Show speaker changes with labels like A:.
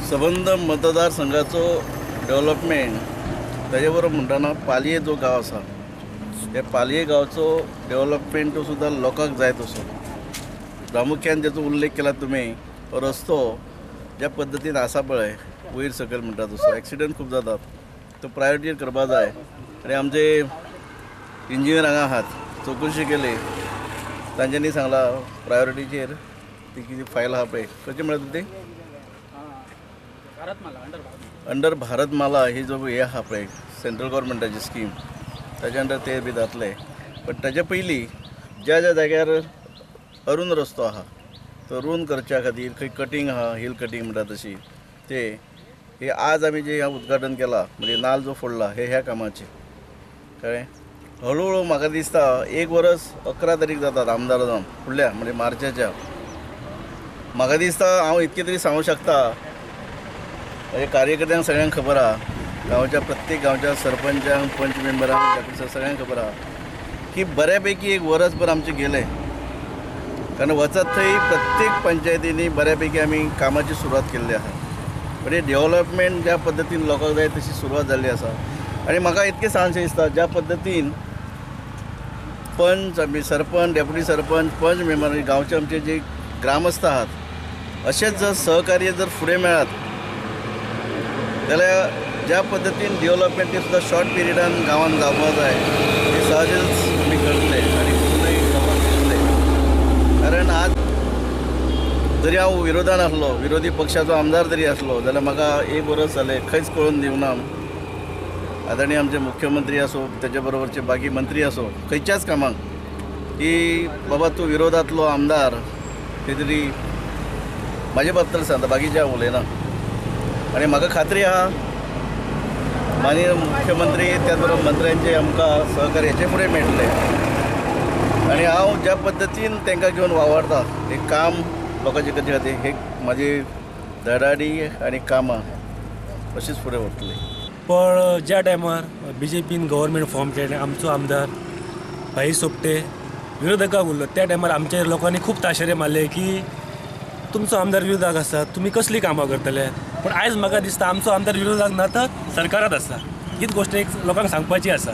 A: सबंद मतदारसंघाचो डेव्हलपमेंट ताजे बरोबर म्हणटना पालये जो गांव आसा त्या पालये गांवचो डेव्हलपमेंट सुद्दां लोकांक जाय तसो प्रामुख्यान ज्याचो उल्लेख केला तुमी रस्तो ज्या पद्दतीन आसा पळय वयर सकयल म्हणटा तसो एक्सिडंट खूब जातात तो प्रायोरिटीर करपा जाय. आनी आमचे इंजिनियर हांगा आहात, चवकशी केली तांच्यांनी सांगला प्रायोरिटीचेर ती कितें फायल आहा पळय कशी म्हळ्यार ती अंडर भारतमाला ही जो हे आहा पळय सेंट्रल गव्हर्मेंटाची स्कीम ताच्या अंडर ते बी जातले. बट ताच्या पयलीं ज्या ज्या जाग्यार अरून रस्तो आहा तो रून करच्या खातीर खंय कटींग आहा हिल कटींग म्हणटा तशी ते हे आज आमी जे उद्घाटन केला म्हणजे नाल जो फोडला हे ह्या कामाचे कळ्ळें. हळू हळू म्हाका दिसता एक वरस 11 तारीख जातात आमदार जावन फुडल्या म्हणजे मार्चाच्या म्हाका दिसता हांव इतकें तरी सांगूंक शकता म्हणजे कार्यकर्त्यांक सगळ्यांक खबर आहा, गांवच्या प्रत्येक गांवच्या सरपंचांक पंच मेंबरांक सगळ्यांक खबर आहा की बऱ्यापैकी एक वरसभर आमचें गेलें. कारण वचत थंय प्रत्येक पंचायतींनी बऱ्यापैकी आमी कामाची सुरवात केल्ली आहा. म्हणजे डेव्हलपमेंट ज्या पद्दतीन लोकांक जाय तशी सुरवात जाल्ली आसा. आनी म्हाका इतकें सांगचें दिसता ज्या पद्दतीन पंच आमी सरपंच डेप्युटी सरपंच पंच मेंबर गांवचे आमचे जे ग्रामस्थ आहात अशेंच जर सहकार्य जर फुडें मेळत जाल्यार ज्या पद्दतीन डेव्हलपमेंट ते सुद्दां शॉर्ट पिरियडान गांवांत जावपाक जाय ते सहजच आमी करतले आनी फुडें गांवांत करतले. कारण आज जरी हांव विरोधान आसलो विरोधी पक्षाचो आमदार जरी आसलो जाल्यार म्हाका एक वरस जालें खंयच कळून दिवना. आदरणीय आमचे मुख्यमंत्री आसूं तेच्या बरोबरचे बाकी मंत्री आसूं खंयच्याच कामाक की बाबा तूं विरोधांतलो आमदार ते तरी म्हाजे बद्दल सांगता बाकीचे हांव उलयना. आनी म्हाका खात्री आहा माननीय मुख्यमंत्री त्याच बरोबर मंत्र्यांचे आमकां सहकार्य हेचे फुडें मेळटलें. आनी हांव ज्या पद्दतीन तांकां घेवन वावरता हें काम लोकांचे करचे खातीर हे म्हाजी धडाडी आनी कामां अशीच फुडें वतली.
B: पण ज्या टायमार बीजेपीन गव्हर्मेंट फॉर्म केलें आमचो आमदार भाई सोपटे विरोधकाक उरलो त्या टायमार आमच्या लोकांनी खूब ताशेरे मारले की तुमचो आमदार विरोधाक आसा तुमी कसलीं कामां करतले. पूण आयज म्हाका दिसता आमचो आमदार विरोधाक ना तर सरकारांत आसा. हीच गोश्ट एक लोकांक सांगपाची आसा.